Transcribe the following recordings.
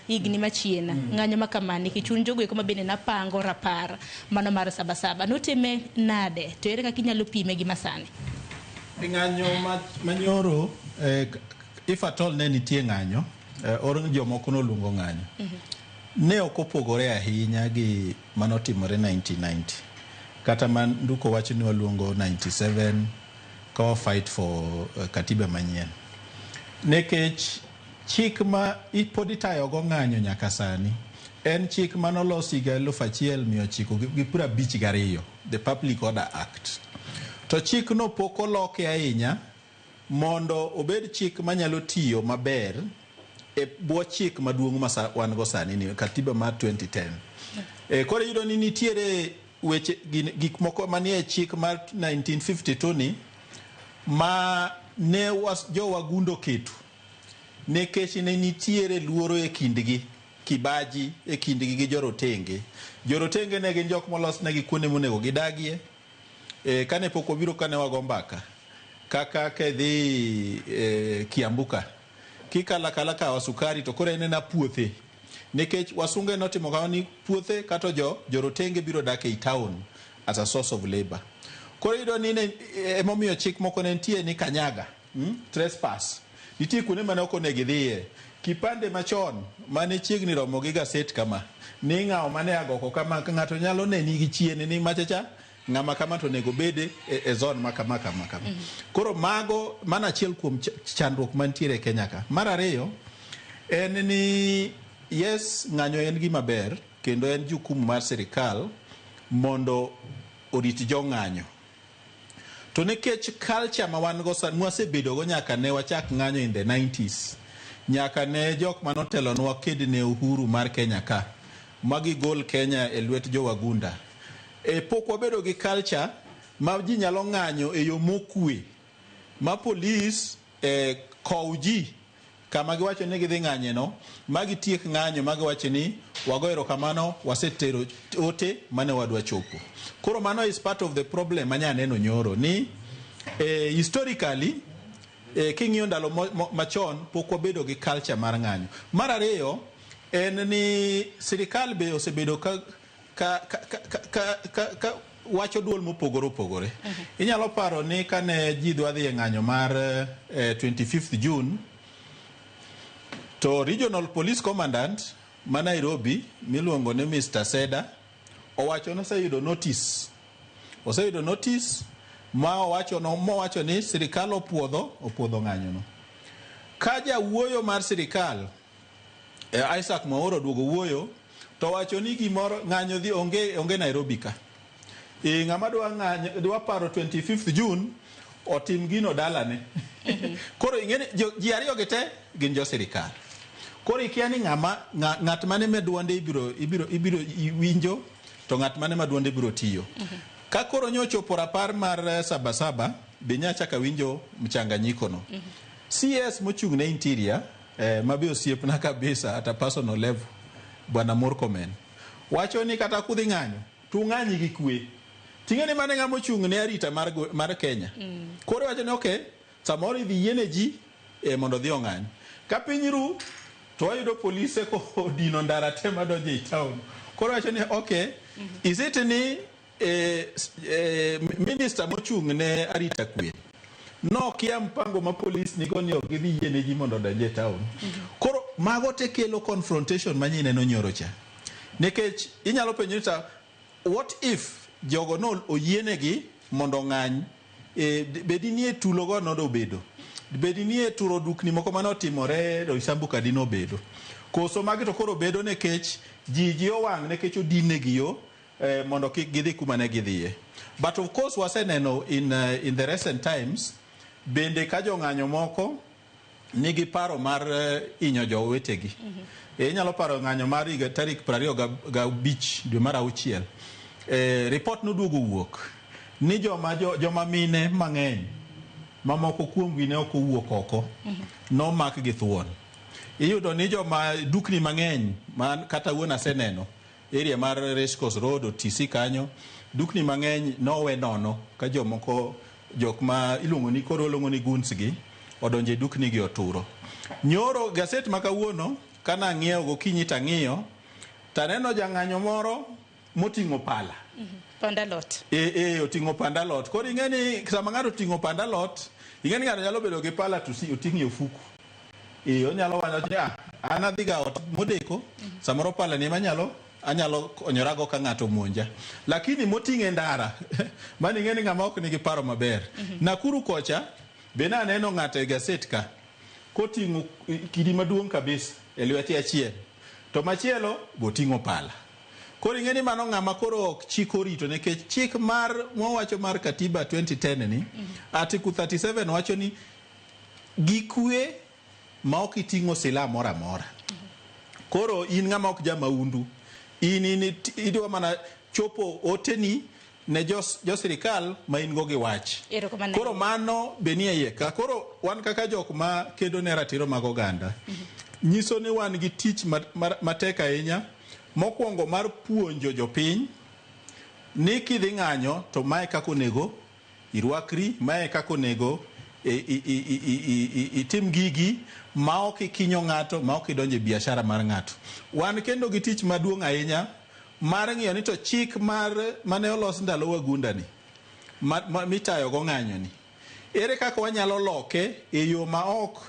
Higni machien ng'anyo ma kama nikech un jogo eko ma bende napango rapar mano mar Sabasaba notime nade to ere kaka inyalo pime gi masani? E ng'anyo manyoro, if at all ne nitie ng'anyo, or jomoko noluongo ng'anyo, ne ok opogore ahinya gi manotimore 1990, kata man Nduko wacho ni waluongo 97 ka wa fight for katiba manyien, nikech chik ma pod itayogo ng'anyo nyaka sani en chik manolos higa 1952, the Public Order Act. To chikno pok oloki ahinya mondo obed chik manyalo tiyo maber e bwo chik maduong' ma wan go sani ni, katiba mar 2010. Koro iyudo ni nitiere weche gik moko manie chik mar 1952 ni ma ne jo wagundo oketo nikech ne nitiere luoro e kindgi, kibaji e kindgi gi jorotenge. Jorotenge ne gin jok molos negi kuonde monego gidagie. Kane pok wabiro, kane wago mbaka kaka kidhi Kiambu ka kikalo akala kawa sukari, to koro en ena puothe, nikech wasunge notimo kamano ni puothe kato jo jorotenge biro dak ei town as a source of labor. Koro iyudo ni emomiyo chik moko ne nitie ni kanyaga, Trespass nitie kuonde mane ok onego idhiye. Kipande machon mane chiegni romo gi gaset kama ni ng'awo mane agoko kama, ng'ato nyalo neni gi chien ni machacha ng'ama kama to onego bede e zone ma kama kama kama. Koro mago mano achiel kuom chandruok mantiere e Kenya ka. Mar ariyo en ni yes, ng'anyo en gima ber kendo en jukumu mar sirikal mondo orit jong'anyo. To nikech culture ma wan go mwasebedo go nyaka ne wachak ng'anyo in the 90s, nyaka ne jok manotelonwa ked ne uhuru mar Kenya ka ma gigol Kenya e lwet jowagunda, pok wabedo gi culture ma ji nyalo ng'anyo e yo mokwe ma polis kow ji kama giwacho ni gidhi ng'anye no, ma gitiek ng'anyo, ma giwacho ni wago erokamano, wasetero ote mane wadwa chopo. Koro mano is part of the problem manya neno nyoro ni historically, king'iyo ndalo machon pok wabedo gi culture mar ng'anyo. Mar ariyo en ni sirikal be osebedo ka wacho duol mopogore opogore. Inyalo paro ni kane ji dwa dhi e ng'anyo mar 25th June, to regional police commandant ma Nairobi miluongo ni Mr. Seda owacho ni oseyudo notice, oseyudo notice ma owacho no, mowacho ni sirikal opuodho ng'anyono. Ka jawuoyo mar sirikal, Isaac Mwaura, oduogo wuoyo to wacho ni gimoro ng'anyo dhi onge Nairobi ka. Ng'ama dwa ng'anyo, dwa paro 25th June, otim gino dalane. Koro ing'eni ji ariyo gi te gin jo sirikal. Koro ikia ni ng'ama ng'at mane ma duonde ibiro winjo to ng'at mane ma duonde biro tiyo. Ka koro nyochopo rapar mar Sabasaba be nyachaka winjo mchanganyiko no. CS mochung' ne interior, ma be osiepna kabisa at a personal level, Bwana Murkomen, wacho ni kata kudhi ng'anyo to ung'any gi kwe. Ting'e ni mano e ng'ama ochung' ne arita mar Kenya. Koro wacho ni okay, samoro idhi yiene ji mondo odhi ong'any. Ka piny ru to wayudo polise kodino ndara te madonjo ei town. Koro wacho ni okay, is it ni minister mochung' ne arita kwe nokia mpango ma polis nigo ni ok gidhi yiene ji mondo odonj e town? Koro mago te kelo confrontation ma nyineno nyoro cha, nikech inyalo penjo ni ta what if jogo no oyienegi mondo ong'any, bedi ni e tulo go nodobedo, bedi ni e turo dukni moko mane otimore Roysambu kadi nobedo koso magi to koro bedo nikech ji owang' nikech odin negi yo mondo kik gidhi kuma ne gidhiye. But of course waseneno in the recent times bende ka jong'anyo moko nigi paro mar hinyo jowetegi. Inyalo paro ng'anyo mar higa tarik 25 dwe mar auchiel. Report noduogo wuok ni joma mine mang'eny mamoko kuomgi ne ok owuok oko, nomak gi thuon. Iyudo ni joma dukni mang'eny man kata wuon aseneno area mar Race Course Road, OTC kanyo, dukni mang'eny nowe nono ka jomoko, jok ma iluongo ni, koro iluongo ni goons gi, odonjo e dukni gi oturo. Nyoro gaset ma kawuono Kanang'iewo gokinyi tang'iyo, taneno jang'anyo moro moting'o pala. Pand alot. E, oting'o pand alot. Koro ing'e ni sama ng'ato oting'o pand alot, ing'e ni ng'ato nyalo bedo gi pala to oting'o e ofuku. E, onyalo wacho ni ah, an adhi ga ot modeko, samoro pala ni ema anyalo konyorago ka ng'ato omonja. Lakini moting'e ndara, mano ing'e ni ng'ama ok nigi paro maber. Nakuru kocha, be naneno ng'ato e gaset ka, koting'o kidi maduong' kabisa e lwete achiel, to machielo boting'o pala. Koro ing'e ni mano ng'ama koro ok chik orito nikech chik mar mwawacho mar katiba 2010 ni Article 37 wacho ni gi kwe ma ok iting'o silaha moro amora. Koro in ng'ama ok jamaundu, in idwa mana chopo oteni ne jo sirikal ma in go gi wach. Koro mano be nie iye ka. Koro wan kaka jok ma kedo ne ratiro mag oganda, nyiso ni wan gi tich matek ahinya. Mokwongo mar puonjo jopiny ni kidhi ng'anyo to mae kaka onego irwakri, mae kaka onego itim gigi ma ok ikinyo ng'ato, ma ok idonjo e biashara mar ng'ato. Wan kendo gi tich maduong' ahinya mar ng'iyo ni to chik mar mane olos ndalo wagunda ni mitayo go ng'anyo ni, ere kaka wanyalo loke e yo ma ok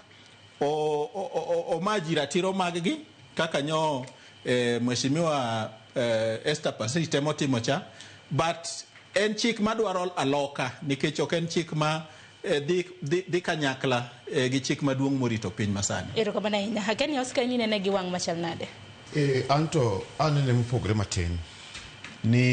oma ji ratiro mag gi kaka nyo Mheshimiwa Esther Pasiri temo timo cha, but en chik madwaro aloka nikech ok en chik ma dhi kanyakla gi chik maduong' morito piny masani. Erokamano ahinya. Akeni Oscar, in inene gi wang' machal nade? Anto anene mopogore matin ni.